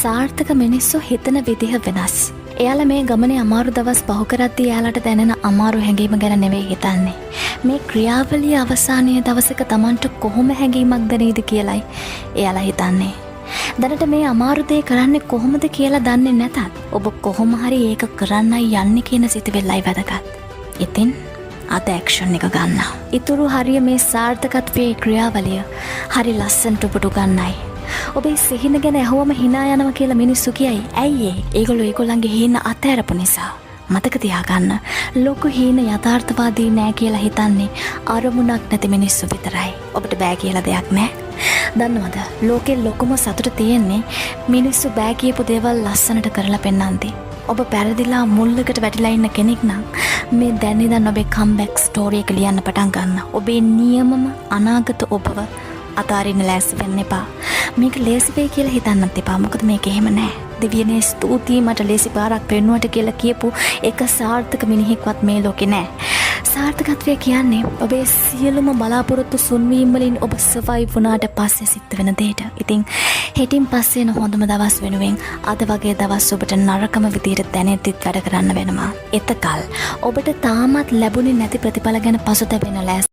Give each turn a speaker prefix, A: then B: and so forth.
A: සාර්ථක මිනිස්සු හිතන විදිහ වෙනස්. එයාලා මේ ගමනේ අමාරු දවස් පහු කරද්දී එයාලට දැනෙන අමාරු හැඟීම ගැන නෙවෙයි හිතන්නේ. මේ ක්‍රියාවලිය අවසානයේ දවසක තමන්ට කොහොම හැඟීමක් දැනේද කියලයි එයාලා හිතන්නේ. දැනට මේ අමාරු දේ කරන්නේ කොහොමද කියලා දන්නේ නැතත්, ඔබ කොහොම හරි ඒක කරන්නයි යන්නේ කියන සිතුවිල්ලයි වැදගත්. ඉතින් අද ඇක්ෂන් එක ගන්න. ඉතුරු හරිය මේ සාර්ථකත්වයේ ක්‍රියාවලිය හරි ලස්සනට ඔබට උගන්නයි. ඔබේ සිහින ගැන ඇහුවම හිනා යනවා කියලා මිනිස්සු කියයි. ඇයි ඒ? ඒගොල්ලෝ ඒගොල්ලන්ගේ හීන අතහැරපු නිසා. මතක තියාගන්න, ලොකු හීන යථාර්ථවාදී නෑ කියලා හිතන්නේ අරමුණක් නැති මිනිස්සු විතරයි. ඔබට බෑ කියලා දෙයක් නෑ. දන්නවද? ලෝකේ ලොකුම සතුට තියෙන්නේ මිනිස්සු බෑ කියපු දේවල් ලස්සනට කරලා පෙන්නන්ති. ඔබ පැරදිලා මුල්ලකට වැටිලා ඉන්න කෙනෙක් නම්, මේ දැන් ඉඳන් ඔබේ කම්බැක් ස්ටෝරි එක ලියන්න පටන් ගන්න. ඔබේ නියමම අනාගත ඔබව අතාරින්න ලෑස්ති වෙන්න එපා. මේක ලේසි වෙයි කියලා හිතන්නත් එපා. මොකද මේක එහෙම නෑ. දෙවියනේ, ස්තුතියි මට ලේසි පාරක් පෙන්නුවට කියලා කියපු එක සාර්ථක මිනිහෙක්වත් මේ ලෝකේ නෑ. සාර්ථකත්වය කියන්නේ ඔබේ සියලුම බලාපොරොත්තු සුන්වීම් වලින් ඔබ සර්වයිව් වුණාට පස්සේ සිද්ධ වෙන දෙයට. ඉතින් හෙටින් පස්සේ එන හොඳම දවස් වෙනුවෙන් අද වගේ දවස් ඔබට නරකම විදියට දැනෙද්දිත් වැඩ කරන්න වෙනවා. එතකල් ඔබට තාමත් ලැබුණේ නැති ප්‍රතිඵල ගැන පසුතැවෙන ලෑස්ති